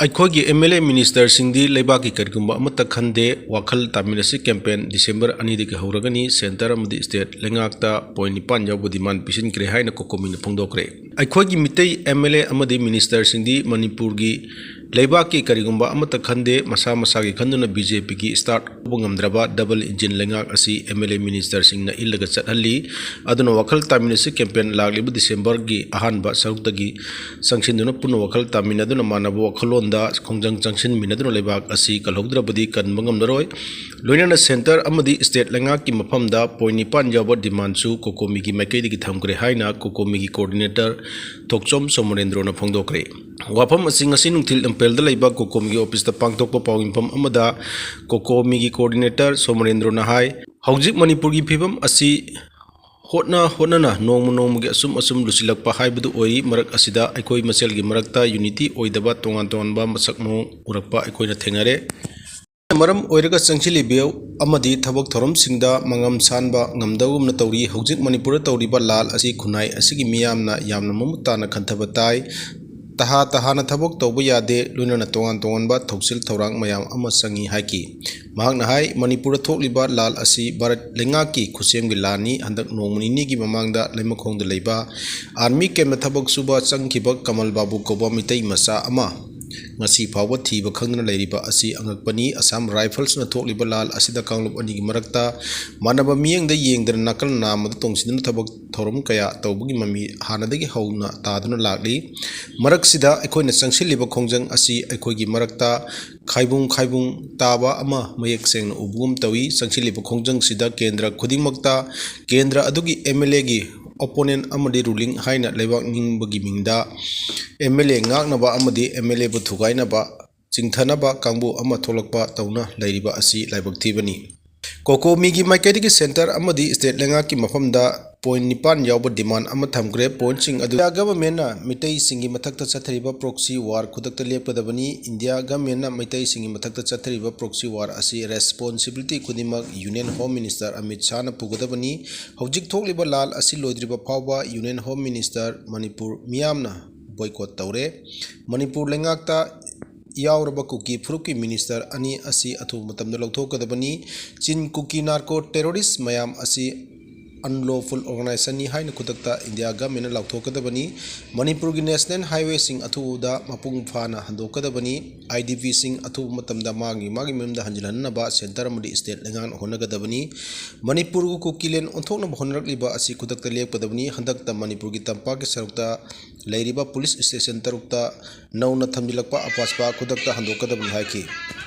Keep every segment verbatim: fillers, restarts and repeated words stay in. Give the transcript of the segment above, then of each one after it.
ꯑꯩꯈꯣꯏꯒꯤ M L ꯑꯦ ꯃꯤꯅꯤꯁꯇꯔꯁꯤꯡꯗꯤ ꯂꯩꯕꯥꯛꯀꯤ ꯀꯔꯤꯒꯨꯝꯕ ꯑꯃꯠꯇ ꯈꯟꯗꯦ, ꯋꯥꯈꯜ ꯇꯥꯃꯤꯟꯅꯁꯤ ꯀꯦꯝꯄꯦꯟ ꯗꯤꯁꯦꯝꯕꯔ ꯑꯅꯤꯗꯒꯤ ꯍꯧꯔꯒꯅꯤ, ꯁꯦꯟꯇꯔ ꯑꯃꯗꯤ ꯁ꯭ꯇꯦꯠ ꯂꯩꯉꯥꯛꯇ ꯄꯣꯏꯟꯠ ꯅꯤꯄꯥꯟ ꯌꯥꯎꯕ ꯗꯤꯃꯥꯟ ꯄꯤꯁꯤꯟꯈ꯭ꯔꯦ ꯍꯥꯏꯅ ꯀꯣꯀꯣꯃꯤꯅ ꯐꯣꯡꯗꯣꯛꯈ꯭ꯔꯦ꯫ ꯑꯩꯈꯣꯏꯒꯤ ꯃꯤꯇꯩ ꯑꯦꯝ ꯑꯦꯜ ꯑꯦ ꯑꯃꯗꯤ ꯃꯤꯅꯤꯁꯇꯔꯁꯤꯡꯗꯤ ꯃꯅꯤꯄꯨꯔꯒꯤ ꯂꯩꯕꯥꯛꯀꯤ ꯀꯔꯤꯒꯨꯝꯕ ꯑꯃꯠꯇ ꯈꯟꯗꯦ, ꯃꯁꯥ ꯃꯁꯥꯒꯤ ꯈꯟꯗꯨꯅ ꯕꯤ ꯖꯦ ꯄꯤꯒꯤ ꯁ꯭ꯇꯥꯔꯠ ꯇꯧꯕ ꯉꯝꯗ꯭ꯔꯕ ꯗꯕꯜ ꯏꯟꯖꯤꯟ ꯂꯩꯉꯥꯛ ꯑꯁꯤ ꯑꯦꯝ ꯑꯦꯜ ꯑꯦ ꯃꯤꯅꯤꯁꯇꯔꯁꯤꯡꯅ ꯏꯜꯂꯒ ꯆꯠꯍꯜꯂꯤ꯫ ꯑꯗꯨꯅ ꯋꯥꯈꯜ ꯇꯥꯃꯤꯟꯅꯁꯤ ꯀꯦꯝꯄꯦꯟ ꯂꯥꯛꯂꯤꯕ ꯗꯤꯁꯦꯝꯕꯔꯒꯤ ꯑꯍꯥꯟꯕ ꯁꯔꯨꯛꯇꯒꯤ ꯆꯪꯁꯤꯟꯗꯨꯅ ꯄꯨꯟꯅ ꯋꯥꯈꯜ ꯇꯥꯃꯤꯟꯅꯗꯨꯅ ꯃꯥꯟꯅꯕ ꯋꯥꯈꯜꯂꯣꯟꯗ ꯈꯣꯡꯖꯪ ꯆꯪꯁꯤꯟꯃꯤꯟꯅꯗꯨꯅ ꯂꯩꯕꯥꯛ ꯑꯁꯤ ꯀꯜꯍꯧꯗ꯭ꯔꯕꯗꯤ ꯀꯟꯕ ꯉꯝꯂꯔꯣꯏ꯫ ꯂꯣꯏꯅꯅ ꯁꯦꯟꯇꯔ ꯑꯃꯗꯤ ꯁ꯭ꯇꯦꯠ ꯂꯩꯉꯥꯛꯀꯤ ꯃꯐꯝꯗ ꯄꯣꯏꯟꯠ ꯅꯤꯄꯥꯟ ꯌꯥꯎꯕ ꯗꯤꯃꯥꯟꯁꯨ ꯀꯣꯀꯣꯃꯤꯒꯤ ꯃꯥꯏꯀꯩꯗꯒꯤ ꯊꯝꯈ꯭ꯔꯦ ꯍꯥꯏꯅ ꯀꯣꯀꯣꯃꯤꯒꯤ ꯀꯣꯑꯣꯔꯗꯤꯅꯦꯇꯔ ꯊꯣꯛꯆꯣꯝ ꯁꯣꯃꯣꯔꯦꯟꯗ꯭ꯔꯣꯅ ꯐꯣꯡꯗꯣꯛꯈ꯭ꯔꯦ꯫ ꯋꯥꯐꯝ ꯑꯁꯤ ꯉꯁꯤ ꯅꯨꯡꯊꯤꯜ ꯏꯝꯐꯥꯜꯗ ꯂꯩꯕ ꯀꯣꯀꯣꯃꯤꯒꯤ ꯑꯣꯐꯤꯁꯇ ꯄꯥꯡꯊꯣꯛꯄ ꯄꯥꯎꯃꯤꯐꯝ ꯑꯃꯗ ꯀꯣꯀꯣꯃꯤꯒꯤ ꯀꯣꯑꯣꯔꯗꯤꯅꯦꯇꯔ ꯁꯣꯃꯣꯔꯦꯟꯗ꯭ꯔꯣꯅ ꯍꯥꯏ, ꯍꯧꯖꯤꯛ ꯃꯅꯤꯄꯨꯔꯒꯤ ꯐꯤꯕꯝ ꯑꯁꯤ ꯍꯣꯠꯅ ꯍꯣꯠꯅꯅ ꯅꯣꯡꯃ ꯅꯣꯡꯃꯒꯤ ꯑꯁꯨꯝ ꯑꯁꯨꯝ ꯂꯨꯁꯤꯜꯂꯛꯄ ꯍꯥꯏꯕꯗꯨ ꯑꯣꯏꯔꯤ꯫ ꯃꯔꯛ ꯑꯁꯤꯗ ꯑꯩꯈꯣꯏ ꯃꯁꯦꯜꯒꯤ ꯃꯔꯛꯇ ꯌꯨꯅꯤꯇꯤ ꯑꯣꯏꯗꯕ, ꯇꯣꯉꯥꯟ ꯇꯣꯉꯥꯟꯕ ꯃꯁꯛ ꯃꯑꯣꯡ ꯎꯔꯛꯄ ꯑꯩꯈꯣꯏꯅ ꯊꯦꯡꯅꯔꯦ꯫ ꯃꯔꯝ ꯑꯣꯏꯔꯒ ꯆꯪꯁꯤꯜꯂꯤꯕ ꯑꯃꯗꯤ ꯊꯕꯛ ꯊꯧꯔꯝꯁꯤꯡꯗ ꯃꯉꯝ ꯁꯥꯟꯕ ꯉꯝꯗꯕꯒꯨꯝꯅ ꯇꯧꯔꯤ꯫ ꯍꯧꯖꯤꯛ ꯃꯅꯤꯄꯨꯔꯗ ꯇꯧꯔꯤꯕ ꯂꯥꯜ ꯑꯁꯤ ꯈꯨꯟꯅꯥꯏ ꯑꯁꯤꯒꯤ ꯃꯤꯌꯥꯝꯅ ꯌꯥꯝꯅ ꯃꯃꯨꯠ ꯇꯥꯅ ꯈꯟꯊꯕ ꯇꯥꯏ꯫ ꯇꯍꯥ ꯇꯍꯥꯅ ꯊꯕꯛ ꯇꯧꯕ ꯌꯥꯗꯦ, ꯂꯣꯏꯅꯅ ꯇꯣꯉꯥꯟ ꯇꯣꯉꯥꯟꯕ ꯊꯧꯁꯤꯜ ꯊꯧꯔꯥꯡ ꯃꯌꯥꯝ ꯑꯃ ꯆꯪꯏ ꯍꯥꯏꯈꯤ꯫ ꯃꯍꯥꯛꯅ ꯍꯥꯏ, ꯃꯅꯤꯄꯨꯔꯗ ꯊꯣꯛꯂꯤꯕ ꯂꯥꯜ ꯑꯁꯤ ꯚꯥꯔꯠ ꯂꯩꯉꯥꯛꯀꯤ ꯈꯨꯠꯁꯦꯝꯒꯤ ꯂꯥꯟꯅꯤ꯫ ꯍꯟꯗꯛ ꯅꯣꯡꯃ ꯅꯤꯅꯤꯒꯤ ꯃꯃꯥꯡꯗ ꯂꯩꯃꯈꯣꯡꯗ ꯂꯩꯕ ꯑꯥꯔꯃꯤ ꯀꯦꯝꯞꯇ ꯊꯕꯛ ꯁꯨꯕ ꯆꯪꯈꯤꯕ ꯀꯃꯜ ꯕꯥꯕꯨ ꯀꯧꯕ ꯃꯤꯇꯩ ꯃꯆꯥ ꯑꯃ ꯉꯁꯤ ꯐꯥꯎꯕ ꯊꯤꯕ ꯈꯪꯗꯅ ꯂꯩꯔꯤꯕ ꯑꯁꯤ ꯑꯉꯛꯄꯅꯤ꯫ ꯑꯁꯥꯝ ꯔꯥꯏꯐꯜꯁꯅ ꯊꯣꯛꯂꯤꯕ ꯂꯥꯜ ꯑꯁꯤꯗ ꯀꯥꯡꯂꯨꯞ ꯑꯅꯤꯒꯤ ꯃꯔꯛꯇ ꯃꯥꯟꯅꯕ ꯃꯤꯠꯌꯦꯡꯗ ꯌꯦꯡꯗꯅ ꯅꯥꯀꯜ ꯅꯥꯝꯃꯗ ꯇꯣꯡꯁꯤꯟꯗꯨꯅ ꯊꯕꯛ ꯊꯧꯔꯝ ꯀꯌꯥ ꯇꯧꯕꯒꯤ ꯃꯃꯤ ꯍꯥꯟꯅꯗꯒꯤ ꯍꯧꯅ ꯇꯥꯗꯨꯅ ꯂꯥꯛꯂꯤ꯫ ꯃꯔꯛꯁꯤꯗ ꯑꯩꯈꯣꯏꯅ ꯆꯪꯁꯤꯜꯂꯤꯕ ꯈꯣꯡꯖꯪ ꯑꯁꯤ ꯑꯩꯈꯣꯏꯒꯤ ꯃꯔꯛꯇ ꯈꯥꯏꯕꯨꯡ ꯈꯥꯏꯕꯨꯡ ꯇꯥꯕ ꯑꯃ ꯃꯌꯦꯛ ꯁꯦꯡꯅ ꯎꯕꯒꯨꯝ ꯇꯧꯏ꯫ ꯆꯪꯁꯤꯜꯂꯤꯕ ꯈꯣꯡꯖꯪꯁꯤꯗ ꯀꯦꯟꯗ꯭ꯔ ꯈꯨꯗꯤꯡꯃꯛꯇ ꯀꯦꯟꯗ꯭ꯔ ꯑꯗꯨꯒꯤ ꯑꯦꯝ ꯑꯦꯜ ꯑꯦꯒꯤ ꯑꯣꯄꯣꯅꯦꯟ ꯑꯃꯗꯤ ꯔꯨꯂꯤꯡ ꯍꯥꯏꯅ ꯂꯩꯕꯥꯛ ꯅꯤꯡꯕꯒꯤ ꯃꯤꯡꯗ ꯑꯦꯝ ꯑꯦꯜ ꯑꯦ ꯉꯥꯛꯅꯕ ꯑꯃꯗꯤ ꯑꯦꯝ ꯑꯦꯜ ꯑꯦꯕꯨ ꯊꯨꯒꯥꯏꯅꯕ, ꯆꯤꯡꯊꯅꯕ ꯀꯥꯡꯕꯨ ꯑꯃ ꯊꯣꯛꯂꯛꯄ ꯇꯧꯅ ꯂꯩꯔꯤꯕ ꯑꯁꯤ ꯂꯥꯏꯕꯛ ꯊꯤꯕꯅꯤ꯫ ꯀꯣꯀꯣꯃꯤꯒꯤ ꯃꯥꯏꯀꯩꯗꯒꯤ ꯁꯦꯟꯇꯔ ꯑꯃꯗꯤ ꯁ꯭ꯇꯦꯠ ꯂꯩꯉꯥꯛꯀꯤ ꯃꯐꯝꯗ ꯄꯣꯏꯟꯠ ꯅꯤꯄꯥꯟ ꯌꯥꯎꯕ ꯗꯤꯃꯥꯟ ꯑꯃ ꯊꯝꯈ꯭ꯔꯦ꯫ ꯄꯣꯏꯟꯠꯁꯤꯡ ꯑꯗꯨ ꯏꯟꯗꯤꯌꯥ ꯒꯚꯔꯟꯃꯦꯟꯠꯅ ꯃꯤꯇꯩꯁꯤꯡꯒꯤ ꯃꯊꯛꯇ ꯆꯠꯊꯔꯤꯕ ꯄ꯭ꯔꯣꯛꯁꯤ ꯋꯥꯔ ꯈꯨꯗꯛꯇ ꯂꯦꯞꯀꯗꯕꯅꯤ꯫ ꯏꯟꯗꯤꯌꯥ ꯒꯚꯔꯟꯃꯦꯟꯠꯅ ꯃꯤꯇꯩꯁꯤꯡꯒꯤ ꯃꯊꯛꯇ ꯆꯠꯊꯔꯤꯕ ꯄ꯭ꯔꯣꯛꯁꯤ ꯋꯥꯔ ꯑꯁꯤ ꯔꯦꯁꯄꯣꯟꯁꯤꯕꯤꯂꯤꯇꯤ ꯈꯨꯗꯤꯡꯃꯛ ꯌꯨꯅꯤꯌꯟ ꯍꯣꯝ ꯃꯤꯅꯤꯁꯇꯔ ꯑꯃꯤꯠ ꯁꯥꯍꯅ ꯄꯨꯒꯗꯕꯅꯤ꯫ ꯍꯧꯖꯤꯛ ꯊꯣꯛꯂꯤꯕ ꯂꯥꯜ ꯑꯁꯤ ꯂꯣꯏꯗ꯭ꯔꯤꯕ ꯐꯥꯎꯕ ꯌꯨꯅꯤꯌꯟ ꯍꯣꯝ ꯃꯤꯅꯤꯁꯇꯔ ꯃꯅꯤꯄꯨꯔ ꯃꯤꯌꯥꯝꯅ ꯕꯣꯏꯀꯣꯠ ꯇꯧꯔꯦ꯫ ꯃꯅꯤꯄꯨꯔ ꯂꯩꯉꯥꯛꯇ ꯌꯥꯎꯔꯕ ꯀꯨꯀꯤ ꯐꯨꯔꯨꯞꯀꯤ ꯃꯤꯅꯤꯁꯇꯔ ꯑꯅꯤ ꯑꯁꯤ ꯑꯊꯨꯕ ꯃꯇꯝꯗ ꯂꯧꯊꯣꯛꯀꯗꯕꯅꯤ꯫ ꯆꯤꯟ ꯀꯨꯀꯤ ꯅꯥꯔꯀꯣ ꯇꯦꯔꯣꯔꯤꯁ ꯃꯌꯥꯝ ꯑꯁꯤ unlawful organizationꯅꯤ ꯍꯥꯏꯅ ꯈꯨꯗꯛꯇ ꯏꯟꯗꯤꯌꯥ ꯒꯚꯔꯟꯃꯦꯟꯠꯅ ꯂꯥꯎꯊꯣꯛꯀꯗꯕꯅꯤ꯫ ꯃꯅꯤꯄꯨꯔꯒꯤ ꯅꯦꯁꯅꯦꯜ ꯍꯥꯏꯋꯦꯁꯤꯡ ꯑꯊꯨꯕꯗ ꯃꯄꯨꯡ ꯐꯥꯅ ꯍꯟꯗꯣꯛꯀꯗꯕꯅꯤ꯫ IDPꯁꯤꯡ ꯑꯊꯨꯕ ꯃꯇꯝꯗ ꯃꯥꯒꯤ ꯃꯥꯒꯤ ꯃꯌꯨꯝꯗ ꯍꯟꯖꯤꯜꯍꯟꯅꯕ ꯁꯦꯟꯇꯔ ꯑꯃꯗꯤ ꯁ꯭ꯇꯦꯠ ꯂꯩꯉꯥꯛꯅ ꯍꯣꯠꯅꯒꯗꯕꯅꯤ꯫ ꯃꯅꯤꯄꯨꯔꯒ ꯀꯨꯀꯤꯂꯦꯟ ꯑꯣꯟꯊꯣꯛꯅꯕ ꯍꯣꯠꯅꯔꯛꯂꯤꯕ ꯑꯁꯤ ꯈꯨꯗꯛꯇ ꯂꯦꯞꯀꯗꯕꯅꯤ꯫ ꯍꯟꯗꯛꯇ ꯃꯅꯤꯄꯨꯔꯒꯤ ꯇꯝꯄꯥꯛꯀꯤ ꯁꯔꯨꯛꯇ ꯂꯩꯔꯤꯕ ꯄꯨꯂꯤꯁ ꯁ꯭ꯇꯦꯁꯟ ꯇꯔꯨꯛꯇ ꯅꯧꯅ ꯊꯝꯖꯤꯜꯂꯛꯄ ꯑꯄꯥꯁꯄ ꯈꯨꯗꯛꯇ ꯍꯟꯗꯣꯛꯀꯗꯕꯅꯤ ꯍꯥꯏꯈꯤ꯫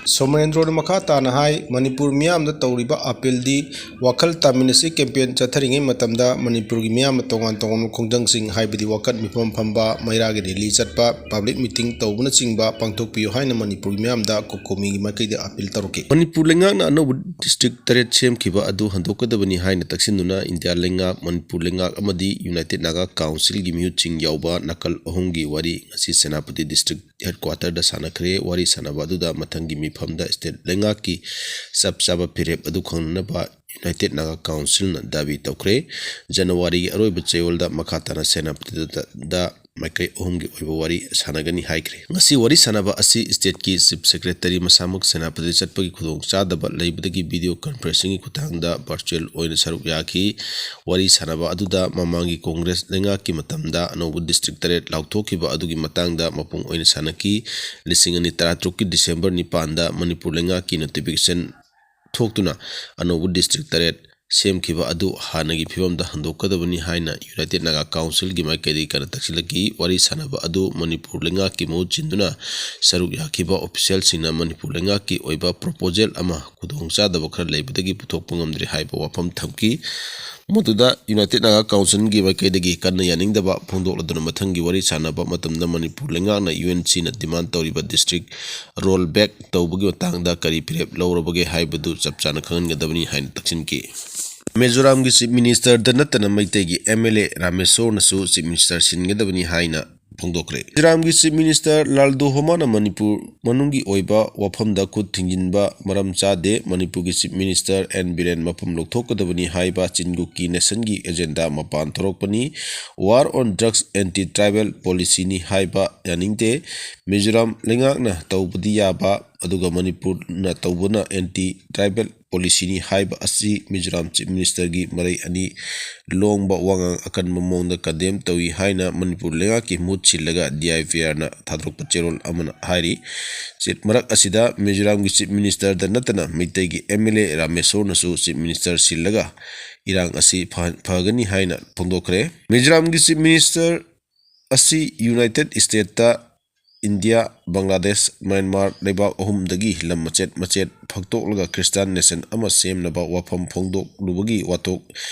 ꯁꯣꯃꯦꯟꯗ꯭ꯔꯣꯅ ꯃꯈꯥ ꯇꯥꯅ ꯍꯥꯏ, ꯃꯅꯤꯄꯨꯔ ꯃꯤꯌꯥꯝꯗ ꯇꯧꯔꯤꯕ ꯑꯥꯄꯤꯜꯗꯤ ꯋꯥꯈꯜ ꯇꯥꯃꯤꯟꯅꯁꯤ ꯀꯦꯝꯄꯦꯟ ꯆꯠꯊꯔꯤꯉꯩ ꯃꯇꯝꯗ ꯃꯅꯤꯄꯨꯔꯒꯤ ꯃꯤꯌꯥꯝꯅ ꯇꯣꯉꯥꯟ ꯇꯣꯉꯥꯟꯕ ꯈꯣꯡꯖꯪꯁꯤꯡ, ꯍꯥꯏꯕꯗꯤ ꯋꯥꯀꯠ ꯃꯤꯐꯝ ꯐꯝꯕ, ꯃꯩꯔꯥꯒꯤ ꯔꯦꯂꯤ ꯆꯠꯄ, ꯄꯕ꯭ꯂꯤꯛ ꯃꯤꯇꯤꯡ ꯇꯧꯕꯅꯆꯤꯡꯕ ꯄꯥꯡꯊꯣꯛꯄꯤꯌꯨ ꯍꯥꯏꯅ ꯃꯅꯤꯄꯨꯔꯒꯤ ꯃꯤꯌꯥꯝꯗ ꯀꯣꯀꯣꯃꯤꯒꯤ ꯃꯥꯏꯀꯩꯗ ꯑꯥꯄꯤꯜ ꯇꯧꯔꯛꯈꯤ꯫ ꯃꯅꯤꯄꯨꯔ ꯂꯩꯉꯥꯛꯅ ꯑꯅꯧꯕ ꯗꯤꯁꯇ꯭ꯔꯤꯛ ꯇꯔꯦꯠ ꯁꯦꯝꯈꯤꯕ ꯑꯗꯨ ꯍꯟꯗꯣꯛꯀꯗꯕꯅꯤ ꯍꯥꯏꯅ ꯇꯛꯁꯤꯟꯗꯨꯅ ꯏꯟꯗꯤꯌꯥ ꯂꯩꯉꯥꯛ, ꯃꯅꯤꯄꯨꯔ ꯂꯩꯉꯥꯛ ꯑꯃꯗꯤ ꯌꯨꯅꯥꯏꯇꯦꯠ ꯅꯥꯒꯥ ꯀꯥꯎꯟꯁꯤꯜꯒꯤ ꯃꯤꯍꯨꯠꯁꯤꯡ ꯌꯥꯎꯕ ꯅꯥꯀꯜ ꯑꯍꯨꯝꯒꯤ ꯋꯥꯔꯤ ꯉꯁꯤ ꯁꯦꯅꯥꯄꯇꯤ ꯗꯤꯁꯇ꯭ꯔꯤꯛ ꯍꯦꯗꯀ꯭ꯋꯥꯇꯔꯗ ꯁꯥꯟꯅꯈ꯭ꯔꯦ꯫ ꯋꯥꯔꯤ ꯁꯥꯟꯅꯕ ꯑꯗꯨꯗ ꯃꯊꯪꯒꯤ ꯃꯤꯐꯝꯗ ꯁ꯭ꯇꯦꯠ ꯂꯩꯉꯥꯛꯀꯤ ꯆꯞ ꯆꯥꯕ ꯐꯤꯔꯦꯞ ꯑꯗꯨ ꯈꯪꯅꯅꯕ ꯌꯨꯅꯥꯏꯇꯦꯠ ꯅꯥꯒꯥ ꯀꯥꯎꯟꯁꯤꯜꯅ ꯗꯥꯕꯤ ꯇꯧꯈ꯭ꯔꯦ꯫ ꯖꯅꯋꯥꯔꯤꯒꯤ ꯑꯔꯣꯏꯕ ꯆꯌꯣꯜꯗ ꯃꯈꯥ ꯇꯥꯅ ꯁꯦꯅꯥꯄꯇꯤꯗ ꯃꯥꯏꯀꯩ ꯑꯍꯨꯝꯒꯤ ꯑꯣꯏꯕ ꯋꯥꯔꯤ ꯁꯥꯟꯅꯒꯅꯤ ꯍꯥꯏꯈ꯭ꯔꯦ꯫ ꯉꯁꯤ ꯋꯥꯔꯤ ꯁꯥꯟꯅꯕ ꯑꯁꯤ ꯁ꯭ꯇꯦꯠꯀꯤ ꯆꯤꯐ ꯁꯦꯀ꯭ꯔꯦꯇꯔꯤ ꯃꯁꯥꯃꯛ ꯁꯦꯅꯥꯄꯇꯤ ꯆꯠꯄꯒꯤ ꯈꯨꯗꯣꯡꯆꯥꯗꯕ ꯂꯩꯕꯗꯒꯤ ꯚꯤꯗꯤꯑꯣ ꯀꯟꯐꯔꯦꯟꯁꯤꯡꯒꯤ ꯈꯨꯠꯊꯥꯡꯗ ꯚꯔꯆꯨꯑꯦꯜ ꯑꯣꯏꯅ ꯁꯔꯨꯛ ꯌꯥꯈꯤ꯫ ꯋꯥꯔꯤ ꯁꯥꯟꯅꯕ ꯑꯗꯨꯗ ꯃꯃꯥꯡꯒꯤ ꯀꯣꯡꯒ꯭ꯔꯦꯁ ꯂꯩꯉꯥꯛꯀꯤ ꯃꯇꯝꯗ ꯑꯅꯧꯕ ꯗꯤꯁꯇ꯭ꯔꯤꯛ ꯇꯔꯦꯠ ꯂꯥꯎꯊꯣꯛꯈꯤꯕ ꯑꯗꯨꯒꯤ ꯃꯇꯥꯡꯗ ꯃꯄꯨꯡ ꯑꯣꯏꯅ ꯁꯥꯟꯅꯈꯤ꯫ ꯂꯤꯁꯤꯡ ꯑꯅꯤ ꯇꯔꯥꯇꯔꯨꯛꯀꯤ ꯗꯤꯁꯦꯝꯕꯔ ꯅꯤꯄꯥꯟꯗ ꯃꯅꯤꯄꯨꯔ ꯂꯩꯉꯥꯛꯀꯤ ꯅꯣꯇꯤꯐꯤꯀꯦꯁꯟ ꯊꯣꯛꯇꯨꯅ ꯑꯅꯧꯕ ꯗꯤꯁꯇ꯭ꯔꯤꯛ ꯇꯔꯦꯠ ꯁꯦꯝꯈꯤꯕ ꯑꯗꯨ ꯍꯥꯟꯅꯒꯤ ꯐꯤꯕꯝꯗ ꯍꯟꯗꯣꯛꯀꯗꯕꯅꯤ ꯍꯥꯏꯅ ꯌꯨꯅꯥꯏꯇꯦꯠ ꯅꯥꯒꯥ ꯀꯥꯎꯟꯁꯤꯜꯒꯤ ꯃꯥꯏꯀꯩꯗꯒꯤ ꯀꯟꯅ ꯇꯛꯁꯤꯜꯂꯛꯈꯤ꯫ ꯋꯥꯔꯤ ꯁꯥꯟꯅꯕ ꯑꯗꯨ ꯃꯅꯤꯄꯨꯔ ꯂꯩꯉꯥꯛꯀꯤ ꯃꯍꯨꯠ ꯁꯤꯟꯗꯨꯅ ꯁꯔꯨꯛ ꯌꯥꯈꯤꯕ ꯑꯣꯐꯤꯁꯤꯌꯦꯜꯁꯤꯡꯅ ꯃꯅꯤꯄꯨꯔ ꯂꯩꯉꯥꯛꯀꯤ ꯑꯣꯏꯕ ꯄ꯭ꯔꯣꯄꯣꯖꯦꯜ ꯑꯃ ꯈꯨꯗꯣꯡꯆꯥꯗꯕ ꯈꯔ ꯂꯩꯕꯗꯒꯤ ꯄꯨꯊꯣꯛꯄ ꯉꯝꯗ꯭ꯔꯦ ꯍꯥꯏꯕ ꯋꯥꯐꯝ ꯊꯝꯈꯤ꯫ ꯃꯗꯨꯗ ꯌꯨꯅꯥꯏꯇꯦꯠ ꯅꯥꯒꯥ ꯀꯥꯎꯟꯁꯤꯜꯒꯤ ꯃꯥꯏꯀꯩꯗꯒꯤ ꯀꯟꯅ ꯌꯥꯅꯤꯡꯗꯕ ꯐꯣꯡꯗꯣꯛꯂꯗꯨꯅ ꯃꯊꯪꯒꯤ ꯋꯥꯔꯤ ꯁꯥꯟꯅꯕ ꯃꯇꯝꯗ ꯃꯅꯤꯄꯨꯔ ꯂꯩꯉꯥꯛꯅ UNCꯅ ꯗꯤꯃꯥꯟ ꯇꯧꯔꯤꯕ ꯗꯤꯁꯇ꯭ꯔꯤꯛ ꯔꯣꯜ ꯕꯦꯛ ꯇꯧꯕꯒꯤ ꯃꯇꯥꯡꯗ ꯀꯔꯤ ꯐꯤꯔꯦꯞ ꯂꯧꯔꯕꯒꯦ ꯍꯥꯏꯕꯗꯨ ꯆꯞ ꯆꯥꯅ ꯈꯪꯍꯟꯒꯗꯕꯅꯤ ꯍꯥꯏꯅ ꯇꯛꯁꯤꯟꯈꯤ꯫ ꯃꯤꯖꯣꯔꯥꯝꯒꯤ ꯆꯤꯐ ꯃꯤꯅꯤꯁꯇꯔꯗ ꯅꯠꯇꯅ ꯃꯩꯇꯩꯒꯤ MLA ꯔꯥꯃꯦꯁꯣꯔꯅꯁꯨ ꯆꯤꯐ ꯃꯤꯅꯤꯁꯇꯔ ꯁꯤꯟꯒꯗꯕꯅꯤ ꯍꯥꯏꯅ ꯐꯣꯡꯗꯣꯛꯈ꯭ꯔꯦ꯫ ꯃꯤꯖꯣꯔꯥꯝꯒꯤ Chief Minister ꯂꯥꯜꯗꯨꯍꯣꯃꯥꯅ ꯃꯅꯤꯄꯨꯔ ꯃꯅꯨꯡꯒꯤ ꯑꯣꯏꯕ ꯋꯥꯐꯝꯗ ꯈꯨꯠ ꯊꯤꯡꯖꯤꯟꯕ ꯃꯔꯝ ꯆꯥꯗꯦ, ꯃꯅꯤꯄꯨꯔꯒꯤ Chief Minister ꯑꯦꯟ ꯕꯤꯔꯦꯟ ꯃꯐꯝ ꯂꯧꯊꯣꯛꯀꯗꯕꯅꯤ ꯍꯥꯏꯕ ꯆꯤꯟꯒꯨꯛꯀꯤ ꯅꯦꯁꯟꯒꯤ ꯑꯦꯖꯦꯟꯗꯥ ꯃꯄꯥꯟ ꯊꯣꯔꯛꯄꯅꯤ, War on Drugs, Anti Tribal Policyꯅꯤ ꯍꯥꯏꯕ ꯌꯥꯅꯤꯡꯗꯦ, ꯃꯤꯖꯣꯔꯥꯝ ꯂꯩꯉꯥꯛꯅ ꯇꯧꯕꯗꯤ ꯌꯥꯕ, ꯑꯗꯨꯒ ꯃꯅꯤꯄꯨꯔꯅ ꯇꯧꯕꯅ Anti Tribal Policyꯅꯤ ꯍꯥꯏꯕ ꯑꯁꯤ ꯃꯤꯖꯣꯔꯥꯝ Chief Ministerꯒꯤ ꯃꯔꯩ ꯑꯅꯤ ꯂꯣꯡꯕ ꯋꯥꯉꯥꯡ ꯑꯀꯟꯕ ꯃꯑꯣꯡꯗ condemn ꯇꯧꯏ ꯍꯥꯏꯅ ꯃꯅꯤꯄꯨꯔ ꯂꯩꯉꯥꯛꯀꯤ ꯃꯍꯨꯠ ꯁꯤꯜꯂꯒ ꯗꯤ ꯑꯥꯏ ꯄꯤ ꯑꯥꯔꯅ ꯊꯥꯗꯣꯔꯛꯄ ꯆꯦꯔꯣꯜ ꯑꯃꯅ ꯍꯥꯏꯔꯤ꯫ ꯆꯦ-, ꯃꯔꯛ ꯑꯁꯤꯗ ꯃꯤꯖꯣꯔꯥꯝꯒꯤ Chief Ministerꯗ ꯅꯠꯇꯅ ꯃꯩꯇꯩꯒꯤ ꯑꯦꯝ ꯑꯦꯜ ꯑꯦ ꯔꯥꯃꯦꯁꯣꯔꯅꯁꯨ Chief Minister ꯁꯤꯜꯂꯒ ꯏꯔꯥꯡ ꯑꯁꯤ ꯐꯍꯟ-, ꯐꯒꯅꯤ ꯍꯥꯏꯅ ꯐꯣꯡꯗꯣꯛꯈ꯭ꯔꯦ꯫ ꯃꯤꯖꯣꯔꯥꯝꯒꯤ Chief Minister ꯑꯁꯤ United Stateꯇ ꯏꯟꯗꯤꯌꯥ, ꯕꯪꯒ꯭ꯂꯥꯗꯦꯁ, ꯃ꯭ꯌꯥꯟꯃꯥꯔ ꯂꯩꯕꯥꯛ ꯑꯍꯨꯝꯗꯒꯤ ꯂꯝ ꯃꯆꯦꯠ ꯃꯆꯦꯠ ꯐꯛꯇꯣꯛꯂꯒ ꯈ꯭ꯔꯤꯁꯇꯥꯟ ꯅꯦꯁꯟ ꯑꯃ ꯁꯦꯝꯅꯕ ꯋꯥꯐꯝ ꯐꯣꯡꯗꯣꯛꯂꯨꯕꯒꯤ ꯋꯥꯊꯣꯛ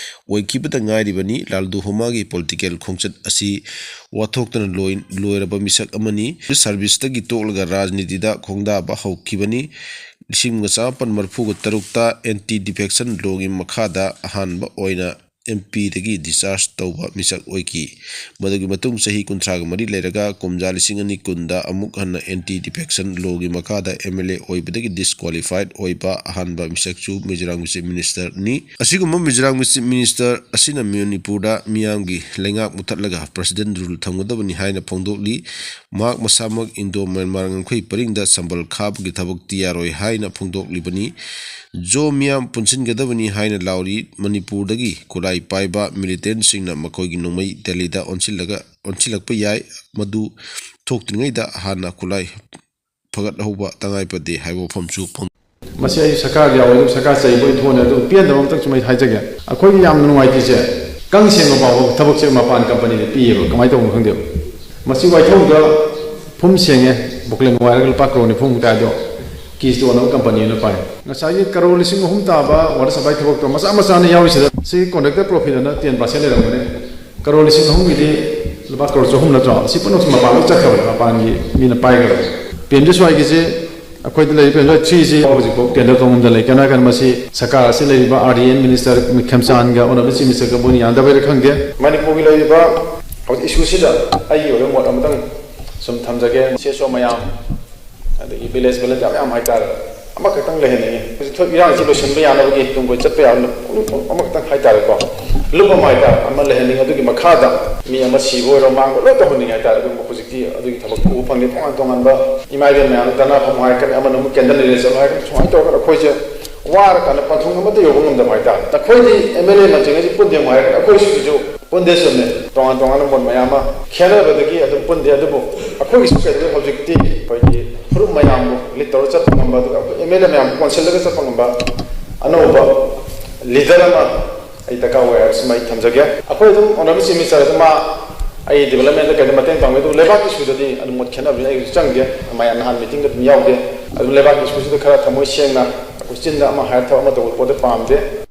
ꯑꯣꯏꯈꯤꯕꯗ ꯉꯥꯏꯔꯤꯕꯅꯤ꯫ ꯂꯥꯜꯗꯨꯍꯣꯃꯥꯒꯤ ꯄꯣꯂꯤꯇꯤꯀꯦꯜ ꯈꯣꯡꯆꯠ ꯑꯁꯤ ꯋꯥꯊꯣꯛꯇꯅ ꯂꯣꯏ-, ꯂꯣꯏꯔꯕ ꯃꯤꯁꯛ ꯑꯃꯅꯤ꯫ ꯁꯔꯚꯤꯁꯇꯒꯤ ꯇꯣꯛꯂꯒ ꯔꯥꯖꯅꯤꯇꯤꯗ ꯈꯣꯡꯗꯥꯕ ꯍꯧꯈꯤꯕꯅꯤ꯫ ꯂꯤꯁꯤꯡ ꯑꯃ ꯆꯃꯥꯄꯟ ꯃꯔꯤꯐꯨꯒ ꯇꯔꯨꯛꯇ Anti Defection Lawꯒꯤ ꯃꯈꯥꯗ ꯑꯍꯥꯟꯕ ꯑꯣꯏꯅ ꯑꯦꯝ ꯄꯤꯗꯒꯤ discharge ꯇꯧꯕ ꯃꯤꯁꯛ ꯑꯣꯏꯈꯤ꯫ ꯃꯗꯨꯒꯤ ꯃꯇꯨꯡ ꯆꯍꯤ ꯀꯨꯟꯊ꯭ꯔꯥꯒ ꯃꯔꯤ ꯂꯩꯔꯒ ꯀꯨꯝꯖꯥ ꯂꯤꯁꯤꯡ ꯑꯅꯤ ꯀꯨꯟꯗ ꯑꯃꯨꯛ ꯍꯟꯅ Anti Defection Lawꯒꯤ ꯃꯈꯥꯗ ꯑꯦꯝ ꯑꯦꯜ ꯑꯦ ꯑꯣꯏꯕꯗꯒꯤ disqualified ꯑꯣꯏꯕ ꯑꯍꯥꯟꯕ ꯃꯤꯁꯛꯁꯨ ꯃꯤꯖꯣꯔꯥꯝꯒꯤ Chief Ministerꯅꯤ꯫ ꯑꯁꯤꯒꯨꯝꯕ ꯃꯤꯖꯣꯔꯥꯝꯒꯤ Chief Minister ꯑꯁꯤꯅ ꯃꯅꯤꯄꯨꯔꯗ ꯃꯤꯌꯥꯝꯒꯤ ꯂꯩꯉꯥꯛ ꯃꯨꯊꯠꯂꯒ President Rule ꯊꯝꯒꯗꯕꯅꯤ ꯍꯥꯏꯅ ꯐꯣꯡꯗꯣꯛꯂꯤ꯫ ꯃꯍꯥꯛ ꯃꯁꯥꯃꯛ ꯏꯟꯗꯣ ꯃ꯭ꯌꯥꯟꯃꯥꯔ ꯉꯝꯈꯩ ꯄꯔꯤꯡꯗ ꯁꯝꯕꯜ ꯈꯥꯕꯒꯤ ꯊꯕꯛꯇꯤ ꯌꯥꯔꯣꯏ ꯍꯥꯏꯅ ꯐꯣꯡꯗꯣꯛꯂꯤꯕꯅꯤ꯫ ꯖꯣ ꯃꯤꯌꯥꯝ ꯄꯨꯟꯁꯤꯟꯒꯗꯕꯅꯤ ꯍꯥꯏꯅ ꯂꯥꯎꯔꯤ꯫ ꯃꯅꯤꯄꯨꯔꯗꯒꯤ ꯈꯨꯠꯂꯥꯏ ꯄꯥꯏꯕ militantꯁꯤꯡꯅ ꯃꯈꯣꯏꯒꯤ ꯅꯣꯡꯃꯩ ꯗꯦꯜꯂꯤꯗ ꯑꯣꯟꯁꯤꯜꯂꯒ, ꯑꯣꯟꯁꯤꯜꯂꯛꯄ ꯌꯥꯏ꯫ ꯃꯗꯨ ꯊꯣꯛꯇ꯭ꯔꯤꯉꯩꯗ ꯍꯥꯟꯅ ꯈꯨꯠꯂꯥꯏ ꯐꯒꯠꯍꯧꯕ ꯇꯉꯥꯏ ꯐꯗꯦ ꯍꯥꯏꯕ ꯋꯥꯐꯝꯁꯨ ꯐꯣꯡ-, ꯃꯁꯤ ꯑꯩ ꯁꯔꯀꯥꯔ ꯌꯥꯎꯋꯦ, ꯑꯗꯨꯝ ꯁꯔꯀꯥꯔ ꯆꯩꯕ ꯑꯣꯏꯅ ꯊꯣꯛꯑꯅꯤ꯫ ꯑꯗꯨ ꯄꯦꯟꯗꯕ ꯑꯃꯇꯪꯁꯨ ꯑꯩ ꯍꯥꯏꯖꯒꯦ꯫ ꯑꯩꯈꯣꯏꯒꯤ ꯌꯥꯝꯅ ꯅꯨꯡꯉꯥꯏꯇ꯭ꯔꯤꯁꯦ, ꯀꯥꯡ ꯁꯦꯡꯕ ꯐꯥꯎꯕ ꯊꯕꯛꯁꯦ ꯃꯄꯥꯟ ꯀꯝꯄꯅꯤꯗ ꯄꯤꯌꯦꯕ꯫ ꯀꯃꯥꯏꯅ ꯇꯧꯕꯅꯣ ꯈꯪꯗꯦꯕ꯫ ꯃꯁꯤ ꯋꯥꯏꯊꯧꯗ ꯐꯨꯝ ꯁꯦꯡꯉꯦ, ꯕꯣꯀ꯭ꯂꯦꯟ ꯋꯥꯏꯔꯒ ꯂꯨꯄꯥ ꯀꯔꯣꯔ ꯅꯤꯐꯨꯃꯨꯛ ꯇꯥꯏ, ꯑꯗꯣ ꯀꯤꯁꯇꯣ ꯑꯣꯟꯅꯕ ꯀꯝꯄꯅꯤ ꯑꯃꯅ ꯄꯥꯏ꯫ ꯉꯁꯥꯏꯒꯤ ꯀꯔꯣꯔ ꯂꯤꯁꯤꯡ ꯑꯍꯨꯝ ꯇꯥꯕ ꯋꯥꯇꯔ ꯁꯄ꯭ꯂꯥꯏ ꯊꯕꯛꯇꯣ ꯃꯆꯥ ꯃꯆꯥꯅ ꯌꯥꯎꯔꯤꯁꯤꯗ, ꯁꯤ contractor profit ꯑꯅ ten percent ꯂꯩꯔꯝꯒꯅꯤ꯫ ꯀꯔꯣꯔ ꯂꯤꯁꯤꯡ ꯑꯍꯨꯝꯒꯤꯗꯤ ꯂꯨꯄꯥ ꯀꯔꯣꯔ ꯆꯍꯨꯝ ꯅꯠꯇ꯭ꯔꯣ? ꯁꯤ ꯄꯨꯝꯅꯃꯛꯁꯦ ꯃꯄꯥꯟ ꯂꯣꯏ ꯆꯠꯈ꯭ꯔꯕꯅꯦ, ꯃꯄꯥꯟꯒꯤ ꯃꯤꯅ ꯄꯥꯏꯈ꯭ꯔꯕꯅꯦ꯫ ꯄꯤ ꯑꯦꯝ ꯖꯤ ꯁ꯭ꯋꯥꯏꯒꯤꯁꯦ ꯑꯩꯈꯣꯏꯗ ꯂꯩꯔꯤꯕ ꯄꯤ ꯑꯦꯝ ꯖꯤ ꯊ꯭ꯔꯤꯁꯤ ꯍꯧꯖꯤꯛꯐꯥꯎ tender ꯇꯧꯐꯝꯗ ꯂꯩ꯫ ꯀꯩꯅꯣ ꯍꯥꯏꯔꯀꯥꯟꯗ ꯃꯁꯤ ꯁꯔꯀꯥꯔ ꯑꯁꯤ ꯂꯩꯔꯤꯕ R D N minister ꯈꯦꯝꯆꯥꯟꯒ honourable chief ministerꯒ ꯃꯣꯏꯅ ꯌꯥꯅꯗꯕꯩꯔ ꯈꯪꯗꯦ꯫ ꯃꯅꯤꯄꯨꯔꯒꯤ ꯂꯩꯔꯤꯕ ꯍꯧꯖꯤꯛ ꯏꯁꯨꯁꯤꯗ ꯑꯩꯒꯤ ꯑꯣꯏꯕ ꯃꯣꯠ ꯑꯃꯇꯪ ꯁꯨꯝ ꯊꯝꯖꯒꯦ꯫ ꯁꯤ ꯑꯦꯁ ꯑꯣ ꯃꯌꯥꯝ, ꯑꯗꯒꯤ ꯚꯤꯂꯦꯖ ꯚꯣꯂꯟꯇꯤꯌꯥꯔ ꯃꯌꯥꯝ ꯍꯥꯏꯇꯥꯔꯦ, ꯑꯃꯈꯛꯇꯪ ꯂꯩꯍꯟꯅꯤꯡꯉꯤ꯫ ꯍꯧꯖꯤꯛ ꯊꯣꯛ ꯏꯔꯥꯡꯁꯤ ꯂꯣꯏꯁꯤꯟꯕ ꯌꯥꯅꯕꯒꯤ ꯇꯨꯡ ꯀꯣꯏ ꯆꯠꯄ ꯌꯥꯕ ꯑꯃꯈꯛꯇꯪ ꯍꯥꯏꯇꯥꯔꯦꯀꯣ, ꯂꯨꯞ ꯑꯃ ꯍꯥꯏꯇꯥꯔꯦ, ꯑꯃ ꯂꯩꯍꯟꯅꯤꯡꯉꯤ꯫ ꯑꯗꯨꯒꯤ ꯃꯈꯥꯗ ꯃꯤ ꯑꯃ ꯁꯤꯕ ꯑꯣꯏꯔꯣ, ꯃꯥꯡꯕ ꯂꯣꯏ ꯇꯧꯍꯟꯅꯤꯡꯉꯤ ꯍꯥꯏꯇꯥꯔꯦ꯫ ꯑꯗꯨꯕꯨ ꯍꯧꯖꯤꯛꯇꯤ ꯑꯗꯨꯒꯤ ꯊꯕꯛ ꯎꯕ ꯐꯪꯗꯦ꯫ ꯇꯣꯉꯥꯟ ꯇꯣꯉꯥꯟꯕ ꯏꯃꯥ ꯏꯕꯦꯟ ꯃꯌꯥꯝꯅ ꯙꯔꯅꯥ ꯐꯝꯃꯨ ꯍꯥꯏꯔꯛꯀꯅꯤ, ꯑꯃꯅ ꯑꯃꯨꯛ ꯀꯦꯟꯗꯜ ꯂꯩꯔ ꯆꯠꯂꯣ ꯍꯥꯏꯔꯛꯀꯅꯤ꯫ ꯁꯨꯃꯥꯏꯅ ꯇꯧꯔꯒ ꯑꯩꯈꯣꯏꯁꯦ ꯋꯥꯔꯀꯥꯟꯗ ꯄꯟꯊꯨꯡ ꯑꯃꯠꯇ ꯌꯧꯕ ꯉꯝꯗꯕ ꯍꯥꯏꯇꯥꯔꯦ꯫ ꯑꯩꯈꯣꯏꯗꯤ ꯑꯦꯝ ꯑꯦꯜ ꯑꯦ ꯃꯟꯇ꯭ꯔꯤꯉꯩꯁꯤ ꯄꯨꯟꯗꯦ ꯑꯃꯨꯛ ꯍꯥꯏꯔꯛꯀꯅꯤ, ꯑꯩꯈꯣꯏ ꯁꯤꯒꯤꯁꯨ ꯄꯨꯟꯗꯦ꯫ ꯆꯨꯝꯃꯦ, ꯇꯣꯉꯥꯟ ꯇꯣꯉꯥꯟꯕ ꯃꯣꯠ ꯃꯌꯥꯝ ꯑꯃ ꯈꯦꯠꯅꯕꯗꯒꯤ ꯑꯗꯨꯝ ꯄꯨꯟꯗꯦ꯫ ꯑꯗꯨꯕꯨ ꯑꯩꯈꯣꯏꯒꯤꯁꯨ ꯀꯩꯗꯧꯋꯤ, ꯍꯧꯖꯤꯛꯇꯤ ꯑꯩꯈꯣꯏꯒꯤ ꯐꯨꯔꯨꯞ ꯃꯌꯥꯝꯕꯨ ꯂꯤꯠ ꯇꯧꯔ ꯆꯠꯄ ꯉꯝꯕ, ꯑꯗꯨꯒ ꯑꯩꯈꯣꯏ ꯑꯦꯝ ꯑꯦꯜ ꯑꯦ ꯃꯌꯥꯝ ꯀꯣꯟꯁꯤꯜꯂꯒ ꯆꯠꯄ ꯉꯝꯕ ꯑꯅꯧꯕ ꯂꯤꯗꯔ ꯑꯃ ꯑꯩ ꯗꯔꯀꯥꯔ ꯑꯣꯏ ꯍꯥꯏꯕꯁꯤꯃ ꯑꯩ ꯊꯝꯖꯒꯦ꯫ ꯑꯩꯈꯣꯏ ꯑꯗꯨꯝ ꯑꯣꯅꯔꯦꯕꯜ ꯆꯤꯐ ꯃꯤꯅꯤꯁꯇꯔ ꯑꯗꯨꯝ ꯃꯥ ꯑꯩ ꯗꯤꯕꯦꯂꯞꯃꯦꯟꯗ ꯀꯩꯗ ꯃꯇꯦꯡ ꯄꯥꯡꯕꯤ, ꯑꯗꯨꯕꯨ ꯂꯩꯕꯥꯛꯀꯤ ꯏꯁꯨꯗꯗꯤ ꯑꯗꯨꯝ ꯃꯣꯠ ꯈꯦꯠꯅꯕꯅꯤꯅ ꯑꯩ ꯍꯧꯖꯤꯛ ꯆꯪꯗꯦ꯫ ꯃꯌꯥꯝ ꯅꯍꯥꯟ ꯃꯤꯇꯤꯡꯗ ꯑꯗꯨꯝ ꯌꯥꯎꯗꯦ꯫ ꯑꯗꯨꯝ ꯂꯩꯕꯥꯛꯀꯤ ꯏꯁꯨꯁꯤꯗ ꯈꯔ ꯊꯃꯣꯏ ꯁꯦꯡꯅ ꯑꯩꯈꯣꯏ ꯆꯤꯟꯗ ꯑꯃ ꯍꯥꯏꯔ ꯊꯕꯛ ꯑꯃ ꯇꯧꯕ ꯄꯣꯠꯇ ꯄꯥꯝꯗꯦ꯫